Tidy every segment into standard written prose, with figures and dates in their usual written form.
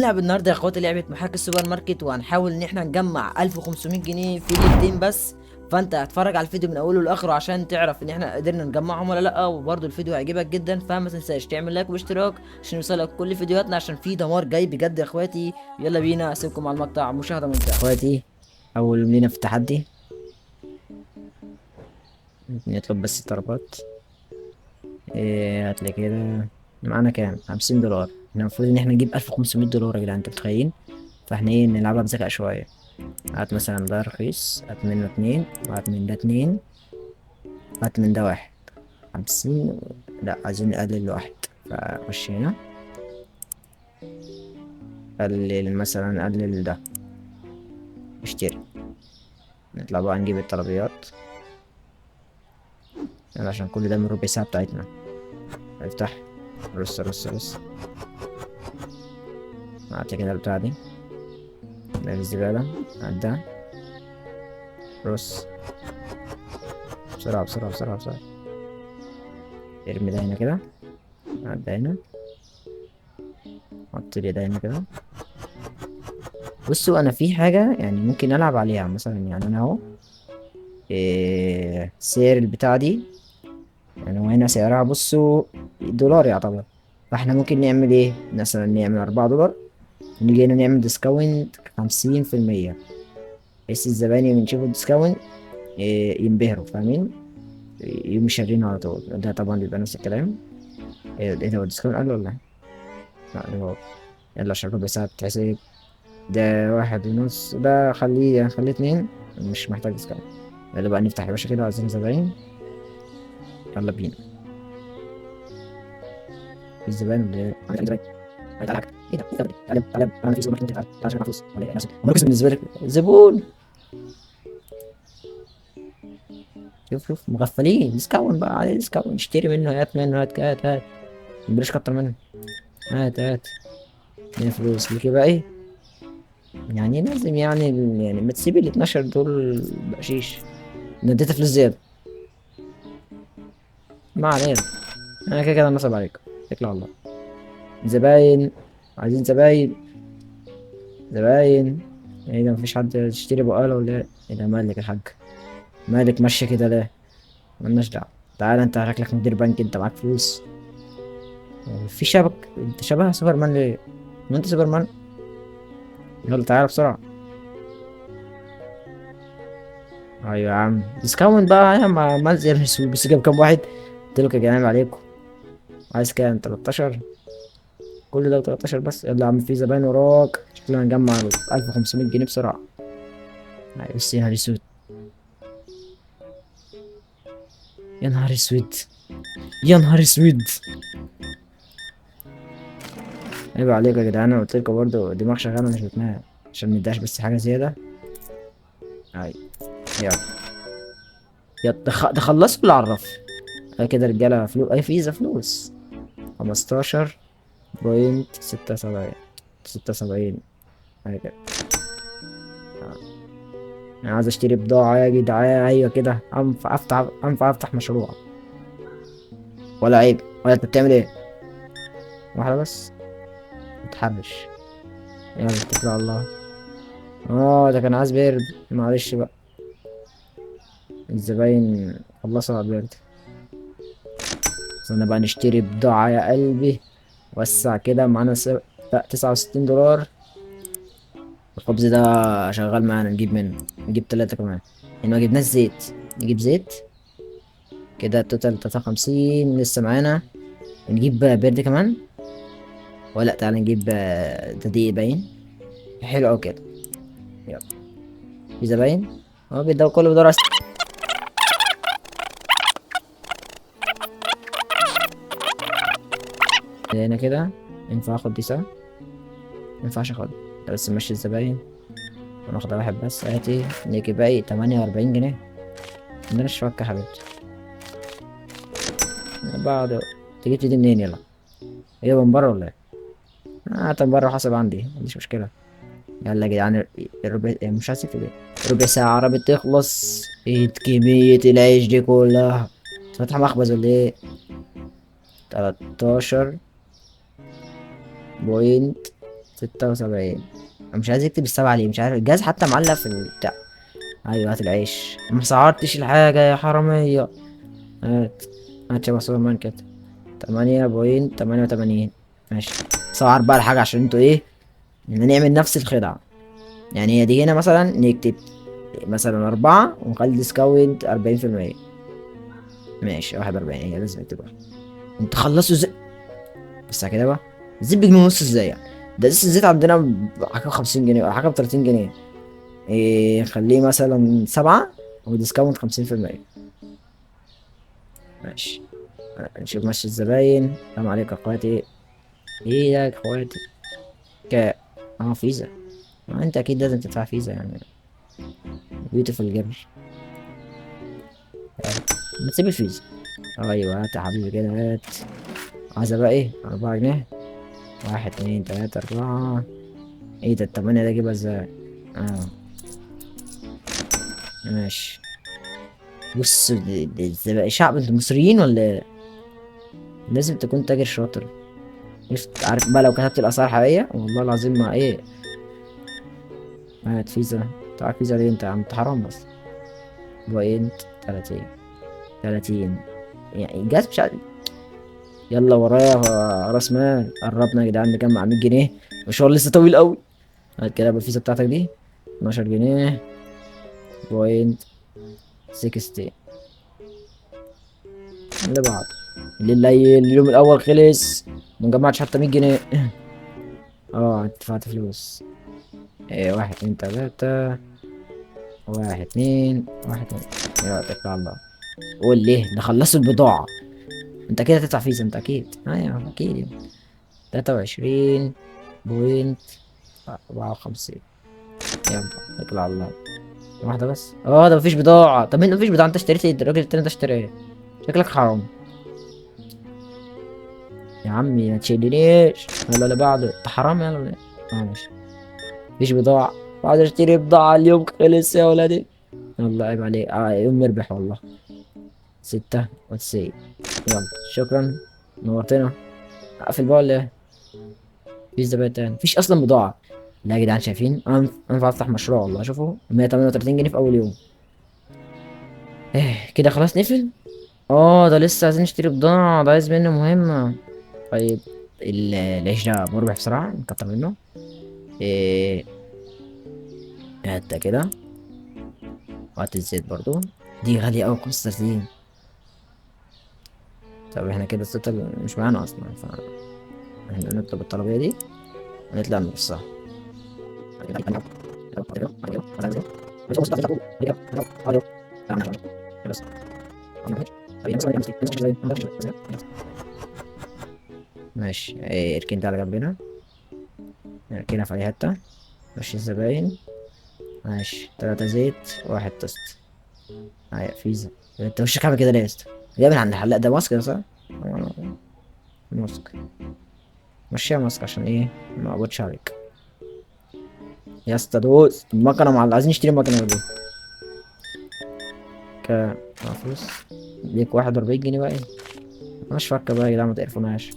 هنلعب النهارده يا اخواتي لعبه محاكي السوبر ماركت، وهنحاول ان احنا نجمع 1500 جنيه في ليلتين بس. فانت هتفرج على الفيديو من اوله لاخره عشان تعرف ان احنا قدرنا نجمعهم ولا لا، وبرده الفيديو هيعجبك جدا. فما تنساش تعمل like واشتراك عشان يوصلك كل فيديوهاتنا، عشان في دمار جاي بجد يا اخواتي. يلا بينا، اسيبكم على المقطع، مشاهده ممتعة. اخواتي اول يوم لينا في التحدي، نطلب بس الطلبات. ايه هاتلي كده، معانا كام؟ 50 دولار. احنا المفروض ان احنا نجيب 1500 دولار يا جدعان، انتوا متخيلين؟ فاحنا ايه، نلعبها بذكاء شوية. هات مثلا ده رخيص، هات منه 2، وهات من ده 2، هات من ده 1. 50، لا عايزين نقلل 1، فخش هنا قلل مثلا، قلل ده، اشتري. نطلع بقى نجيب الطلبيات يلا، عشان كل ده من ربع ساعة بتاعتنا. افتح، رص رص رص. هات كده البتاعة دي، ده الزبالة، عدى، رص بسرعة بسرعة بسرعة بسرعة. ارمي ده هنا كده، عدى هنا، حط لي ده هنا كده. بصوا انا في حاجة ممكن العب عليها مثلا، انا اهو سعر البتاعة دي، هو هنا سعرها بصوا دولار يعتبر، فاحنا ممكن نعمل ايه؟ مثلا نعمل 4 دولار، ونيجي هنا نعمل discount خمسين في المية، بحيث الزباين لما يشوفوا ال discount، ينبهروا، فاهمين؟ يقوموا شارينه على طول. ده طبعا بيبقى نفس الكلام. ايه ده، هو ال discount قال ولا إيه؟ لا، ده هو. يلا عشان ربع ساعة بتتحسب. ده واحد ونص، ده خليه 2، مش محتاج discount. يلا بقى نفتح يا باشا كده، عايزين زباين. يلا بينا. في الزباين ولا ايه؟ عايز زباين. عايز حاجة. ايه ده؟ ايه ده؟ تعالى، تعالى، تعالى، في سوبر ماركت، تعالى، تعالى عشان معاك فلوس. ولا ايه؟ هو مركز بالنسبة لك زبون. شوف، شوف، مغفلين. discount بقى، عليه discount، اشتري منه، هات منه، هات، هات، هات، بلاش كتر منه، هات، هات. اديني فلوس ليكي بقى. ايه يعني لازم ما تسيب ال 12 دول بقشيش. انا اديتها فلوس زيادة، ما علينا، انا كده كده نصب عليكم. اتكل على الله. زباين، عايزين زباين، زباين. ايه ده، مفيش حد يشتري بقالة ولا ايه؟ ايه ده، مالك يا حاج؟ مالك ماشية كده ليه؟ مالناش دعوة. تعالى انت شكلك مدير بنك، انت معاك فلوس. في شبك، انت شبه سوبرمان ليه؟ ما انت سوبرمان. يلا تعالى بسرعة. ايوه يا عم، discount بقى. انا ما عملت زي السوق، بس جاب كام واحد؟ قلت لكم يا جدعان عليكم. عايز كام؟ 13. كل ده 13 بس. يلا يا عم، في زباين وراك، شكلنا نجمع 1500 جنيه بسرعة. بس يا نهار اسود، يا نهار اسود، يا نهار اسود. عيب عليكم يا جدعان، انا قلت لكم برضه دماغ شغالة مش بتنام، عشان ما نديهاش بس حاجة زيادة. اي يلا يلا، ده خلصوا ولا عرف؟ كده رجالة فلوس، اي فيزا فلوس. خمستاشر point ستة سبعين، ستة وسبعين. حاجة كده. انا عايز اشتري بضاعة يا جدعان. ايوه كده، انفع افتح مشروع. ولا عيب، ولا انت بتعمل ايه؟ واحدة بس متحرش. يلا اتكل على الله. ده كان عايز بيرد، معلش بقى الزباين خلصوا على البيرد. استنى بقى نشتري بضاعة يا قلبي. وسع كده، معانا 69 دولار. الخبز ده شغال معانا، نجيب منه، نجيب 3 كمان. ما جبناش زيت، نجيب زيت كده. التوتال 53 لسه معانا. نجيب بيرد كمان ولا تعالى نجيب دقيق باين. حلو أوي كده. يلا في زباين اهو، بيدور، كله بيدور على هنا كده. ينفع اخد دي صح؟ مينفعش اخدها، بس ماشي الزباين. وناخد واحد بس. هاتي نيجي باقي 48 جنيه. عندنا شوكة يا حبيبتي. بعد انت جبت دي منين؟ يلا ايه، من بره ولا ايه؟ طب بره حسب عندي، ما عنديش مشكلة. يلا يا جدعان، الربع مش عايز اكتب ايه، ربع ساعة عربي تخلص. ايه كمية العيش دي كلها؟ فاتح مخبز ولا ايه؟ تلتاشر point 76. انا مش عايز يكتب السبعة ليه، مش عارف. الجهاز حتى معلق في البتاع. ايوه هات العيش، ما سعرتش الحاجة يا حرامية. هات هات يا سوبر ماركت. 8.88. ماشي، سعر بقى الحاجة عشان انتوا ايه، نعمل نفس الخدعة. يعني هي دي هنا مثلا نكتب مثلا 4 ونخلي discount 40%. ماشي، 41. هي لازم تبقى انت خلصوا زي بس كده بقى. الزيت بجنيه ونص ازاي يعني؟ ده لسه الزيت عندنا حاجة 50 جنيه ولا حاجة بتلاتين جنيه. إيه، خليه مثلا 7 و discount 50%. ماشي، نشوف مشي الزباين. السلام عليكم يا اخواتي. ايه يا اخواتي؟ فيزا. ما انت اكيد لازم تدفع فيزا يعني. beautiful girl. ما تسيب الفيزا. ايوه هات يا حبيبي كده، هات. عايزة بقى ايه؟ 4 جنيه. 1 2 3 4. ايه ده التمانية ده اجيبها ازاي؟ ماشي. بص، ده بقى شعب انتوا مصريين ولا ايه؟ لازم تكون تاجر شاطر. عارف بقى لو كتبت الاسعار حقيقية والله العظيم ما ايه. هات فيزا. تعال فيزا ليه انت يا عم؟ انت حرام بس. point 30. 30. يعني الجهاز مش عارف. يلا ورايا راس مال. قربنا يا جدعان نجمع 100 جنيه. مشوار لسه طويل قوي. هات كده بالفيزا بتاعتك دي. 12 جنيه point 60. اللي بعده. الليل اليوم الاول خلص، ما جمعتش حتى 100 جنيه. دفعت فلوس. ايه، 1 2 3. 1 2 1 2. يا اتكل على الله. قول ليه ده خلصوا البضاعة. انت كده هتدفع فيزا انت اكيد. ايوه اكيد. 23.54. يلا اتكل على الله. واحدة بس. ده مفيش بضاعة. طب انت مفيش بضاعة، انت اشتريت ايه؟ الراجل التاني ده اشتري ايه؟ شكلك حرام يا عمي، ما تشيلنيش. يلا اللي بعده. انت حرام يلا ولا ايه؟ ماشي. مفيش بضاعة، عايز اشتري بضاعة. اليوم خلص يا ولادي. يلا عيب عليك. يوم مربح والله. 96. يلا شكرا، نورتنا. اقفل بقى ولا ايه؟ مفيش زباين تاني، مفيش اصلا بضاعة. لا يا جدعان شايفين؟ انا ينفع افتح مشروع والله. شوفوا 138 جنيه في اول يوم. ايه كده خلاص نقفل؟ ده لسه عايزين نشتري بضاعة، ده عايز منه مهمة. طيب العيش ده مربح بصراحة، نكتر منه. ايه هات ده كده، وهات الزيت برضو. دي غالية أوي، 35. طب احنا كده التوتال مش معانا أصلا، ف احنا نطلب الطلبية دي ونطلع نرصها. ماشي. ايه، اركن ده على جنبنا، اركنها في أي حتة. ماشي الزباين. ماشي، 3 زيت، 1 توست. هيا فيزا. انت وشك عامل كده ليه يا اسطى؟ جاي من عند الحلاق ده. ماسك ده صح؟ ماسك. مشيها ماسك عشان ايه؟ ما اقبضش عليك يا اسطى. دوس المكنه مع عايزين نشتري مكنه دي. مع فلوس ليك 41 جنيه بقى. ايه مش فاكه بقى يا جدعان، ما تقرفوناش.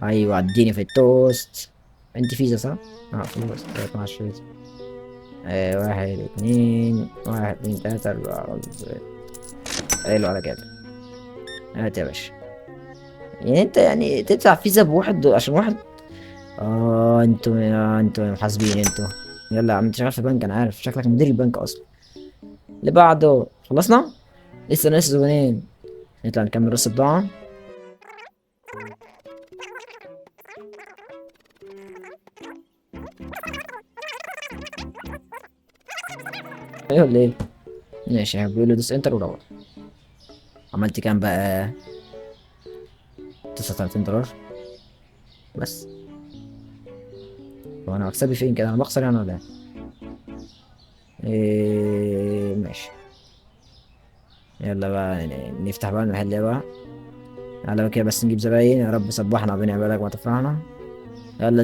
ايوه اديني في التوست. انت فيزا صح؟ فلوس. طيب، معاش فيزا. 1 2 1 2 3 4 5. حلو على كده. هات يا باشا. يعني انت تدفع فيزا بواحد عشان واحد؟ انتوا محاسبين انتوا. يلا يا عم، انت شغال في بنك، انا عارف شكلك مدير البنك اصلا. اللي بعده خلصنا؟ لسه ناقص زبونين. نطلع نكمل رص بضاعة. ايه ولا ايه؟ ماشي، يعني بيقولوا دوس انتر ودور. عملت كام بقى؟ 39 دولار بس. هو انا مكسبي فين كده؟ انا بخسر يعني ولا ايه؟ إيه، ماشي. يلا بقى نفتح بقى المحل بقى. يلا بقى كده بس نجيب زباين. يا رب صبحنا بين عبادك ما تفرحنا. يلا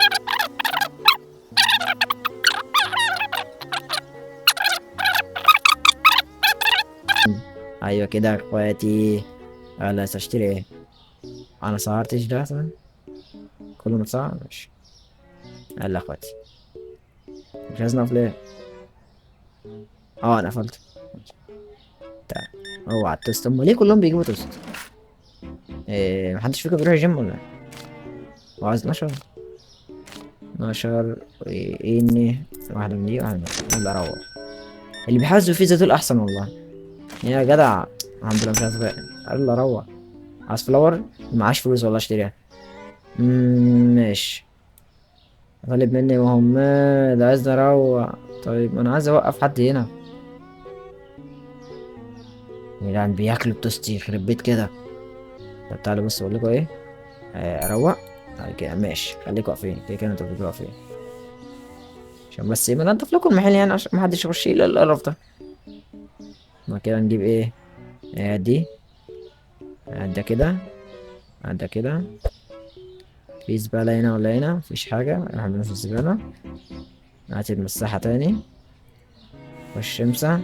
ايوه كده يا اخواتي. يلا بس اشتري ايه؟ انا سهرتش ده اصلا. كله متسعر ماشي. يلا يا اخواتي، مش عايز نقف ليه؟ انا قفلت. تعال اوعى التوست. امال ليه كلهم بيجيبوا توست؟ إيه، محدش فيكم بيروح الجيم ولا ايه؟ هو عايز 12، 12 إيه، واحدة من دي واحدة من دي. يلا روح. اللي بيحاسبوا فيزا دول أحسن والله يا جدع. الحمد لله مش عايز بقى. يلا روح. عايز flour؟ معاش فلوس والله اشتريها. ماشي. طالب مني مهمات، عايز اروح. طيب انا عايز اوقف حد هنا. يا جدعان بياكلوا التوست يخرب بيت كده. طب تعالوا بص اقول لكم ايه. اروق بعد كده. ماشي خليكوا واقفين كده كده، انتوا بتبقوا واقفين عشان بس ايه، ما ننضف لكم المحل يعني، عشان ما حدش يخش الا القرف ده. بعد كده نجيب ايه، دي، ده كده، ده كده. في زبالة هنا ولا هنا؟ مفيش حاجة، احنا بنروح الزبالة. هات المساحة تاني. خش امسح.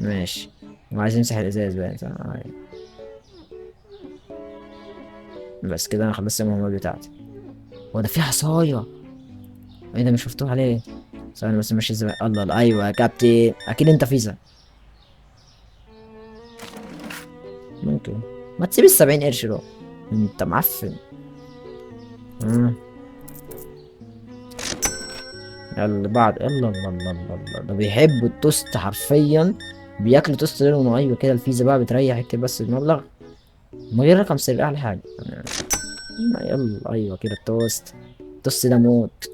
ماشي، وعايز يمسح الازاز بقى صح؟ بس كده انا خلصت المهمة بتاعتي. هو ده في عصاية؟ ايه ده مش مفتوح عليه؟ ثواني بس ماشي الزبالة. الله الله، ايوه يا كابتن اكيد انت فيزا. ممكن ما تسيب ال70 قرش دول، انت معفن. يلا بعد. يلا الله الله الله الله، ده بيحبوا التوست حرفيا، بياكلوا توست ليل ونهار. ايوه كده الفيزا بقى بتريح. اكتب بس المبلغ من غير رقم سري، احلى حاجه. يلا ايوه كده التوست، التوست ده موت.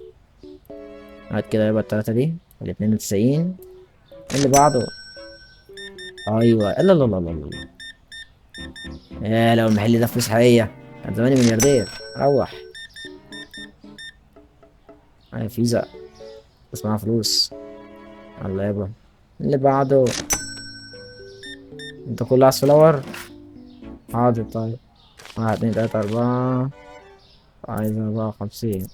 هات كده يبقى التلاتة دي، الاتنين وتسعين اللي بعده. ايوه يلا الله الله الله الله. يا لو المحل ده فلوس حقيقية كان زماني ملياردير. روح. ايوه فيزا بس معاها فلوس. يلا يابا اللي بعده. انت كله عايز فلاور؟ حاضر. طيب 1 2 3 4، عايز 54.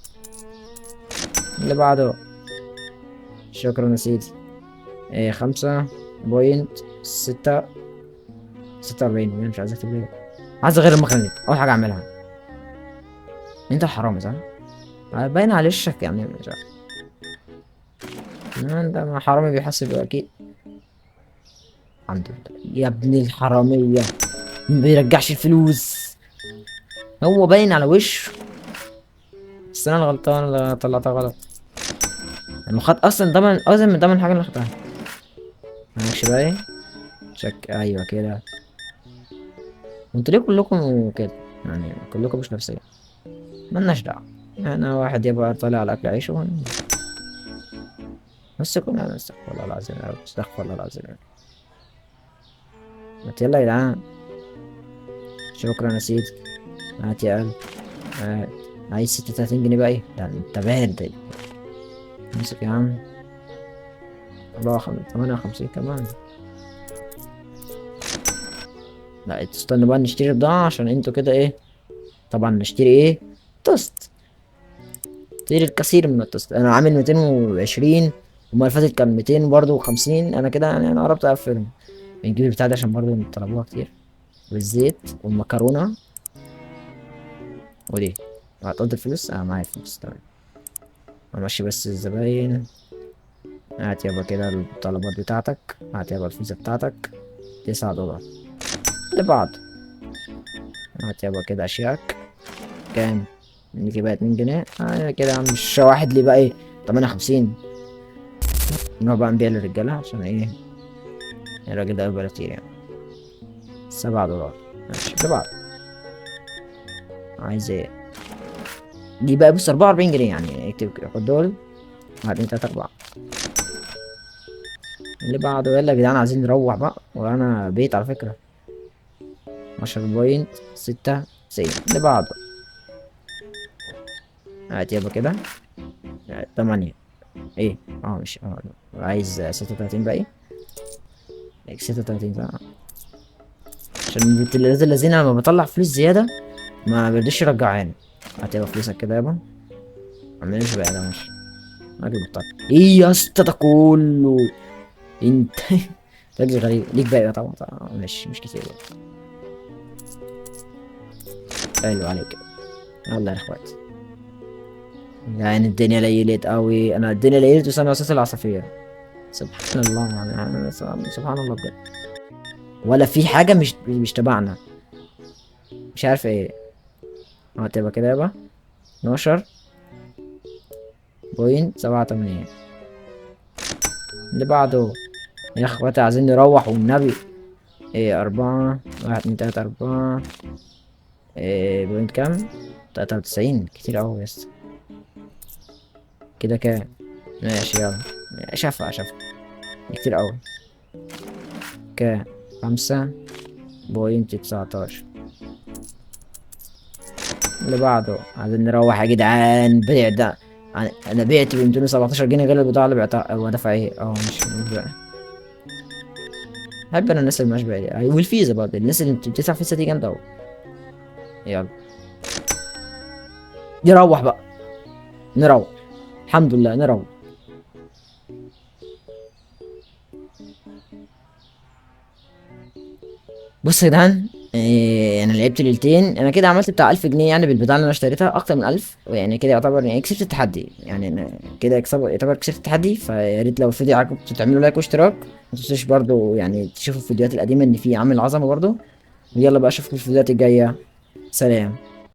اللي بعده. شكرا يا سيدي. ايه، خمسة بوينت ستة، ستة وأربعين. أنا مش عايز أكتب ليه، عايز أغير المكنة دي. أول حاجة أعملها. أنت الحرامي صح؟ باين على وشك يعني، مش عارف. أنت ما حرامي بيحاسب أكيد. الحمد لله يا ابن الحرامية، ما بيرجعش الفلوس، هو باين على وشه. بس أنا الغلطان اللي طلعتها غلط. المخاط أصلا ضمن، أصلا من ضمن الحاجة اللي خدتها. ماشي بقى إيه؟ شك. أيوة كده. وانتوا ليه كلكم كده؟ يعني كلكم مش نفسية. مالناش دعوة. أنا واحد يبقى طالع على أكل عيشه. بس كنا استغفر الله العظيم يا رب، استغفر الله العظيم يا رب. ما يلا يا جدعان. شكرا يا سيدي. هات يا قلب. هات. عايز 36 جنيه بقى ايه؟ ده انت بارد. امسك يا عم. 58 كمان. لا استنوا بقى نشتري بضاعة عشان انتوا كده ايه. طبعا نشتري ايه؟ توست. نشتري الكثير من التوست. انا عامل 220 والمرة اللي فاتت كان ميتين برضه وخمسين. انا كده يعني انا قربت اقفلهم. بنجيب البتاع ده عشان برضه طلبوها كتير. والزيت والمكرونة ودي. هتقضي الفلوس؟ معايا فلوس تمام. همشي بس الزباين. هات يابا كده الطلبات بتاعتك. هات يابا الفيزا بتاعتك. تسعة دولار اللي بعده. هات يابا كده اشياءك. كام؟ نيجي بقى 2 جنيه. كده يا عم مش واحد ليه بقى ايه؟ 58. نروح بقى نبيع للرجالة عشان ايه؟ الراجل ده بقاله كتير يعني. 7 دولار. ماشي اللي بعده. عايز ايه؟ دي بقى بص 44 جنيه يعني. اكتب كده، خد دول. 1 2 3 4. اللي بعده. يلا يا جدعان عايزين نروح بقى، ورانا بيت على فكرة. 10.96. اللي بعده. هات يابا كده. 8. ايه؟ ماشي. عايز 36 بقى ايه؟ 36 بقى. عشان بنت اللذينة لما بطلع فلوس زيادة ما بيرضيش يرجعها لي. هات يابا فلوسك كده يابا. ما عملناش بقى ده ماشي. راجل محترم. ايه يا اسطى ده كله؟ انت راجل غريب. ليك باقي طبعا، طبعا. ماشي مش كتير برضه. حلو عليك. يلا يا اخوات، يعني الدنيا ليلت قوي، انا الدنيا ليلت وسامع صوت العصافير. سبحان الله، يعني سبحان الله بجد. ولا في حاجة مش تبعنا، مش عارف ايه. تبقى كده يابا 12.78. اللي بعده يا اخواتي، عايزين نروح والنبي. ايه 4 1 2 3 4، ايه point كام؟ 93. كتير اوي يا اسطى. كده كام؟ ماشي يلا، شفا شفا، كتير اوي. كام؟ 5.19. اللي بعده عايزين نروح يا جدعان. بيع ده، انا بعت ب 217 جنيه غير البضاعة اللي بعتها. هو دفع ايه؟ مش بقى. بحب انا الناس اللي مش بعيدة. والفيزا برضه، الناس اللي بتدفع فيزا دي جامدة اوي. يلا نروح بقى، نروح الحمد لله، نروح. بص يا جدعان، انا لعبت ليلتين، انا كده عملت بتاع 1000 جنيه يعني بالبضاعة اللي انا اشتريتها، اكتر من 1000، يعني كده يعتبر يعني كسبت التحدي. يعني انا كده يعتبر كسبت التحدي. فيا ريت لو الفيديو عجبكم تعملوا لايك واشتراك، ما تنسوش برضو يعني تشوفوا الفيديوهات القديمة ان في عامل عظمة برضو. ويلا بقى اشوفكم في الفيديوهات الجاية. سلام.